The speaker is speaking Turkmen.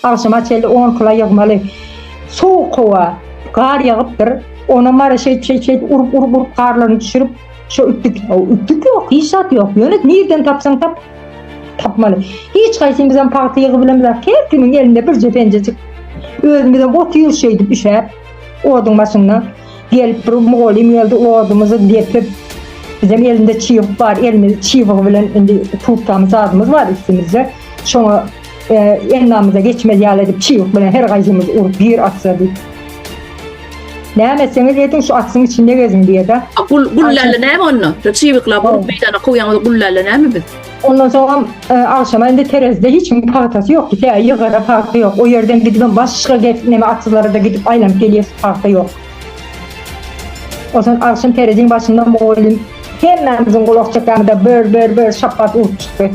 Agşama çenli on kilo ýygmaly. Sowuk howa, gar ýagypdyr. Onam bara şeýdip, şeýdip, şeýdip urup, urup, urup garlaryny düşürip, şo üpjük, üpjük ýok, hiç zat ýok. Ýöne nirden tapsaň tap, tapmaly. Hiç haýsymyzam pagta ýygyp bilemizok. Her kimiň elinde birje penjejik. Özümizem otyrys şeýdip üşäp, oduň başynda. Gelip bir mugallym geldi, odumyzy depip, bizem elinde çybyk bar, elimizi çybygy bilen indi tutgamyz zadymyz bar üstümizde. Şoňa Endamyza geçmez ýaly edip çybyk bilen her gaýsymyz urup gir atsa diýip. Näme etseňiz ediň şu atsyň içinde geziň diýýär-de. Gul gullaly näme onda? Şu çybyklap urup meýdana kowýaňyz gullaly näme biz? Ondan soňam agşama indi terezide hiç kimiň pagtasy ýokdy. Tä ýygara pagta ýok. O ýerden gidibem başga neme atsyzlara-da gidip aýlanyp gelýäs pagta ýok. Onsoň agşam tereziň başynda mugallym hemmämiziň gulak çekýämizde bör bör bör şapbat urup çykdy.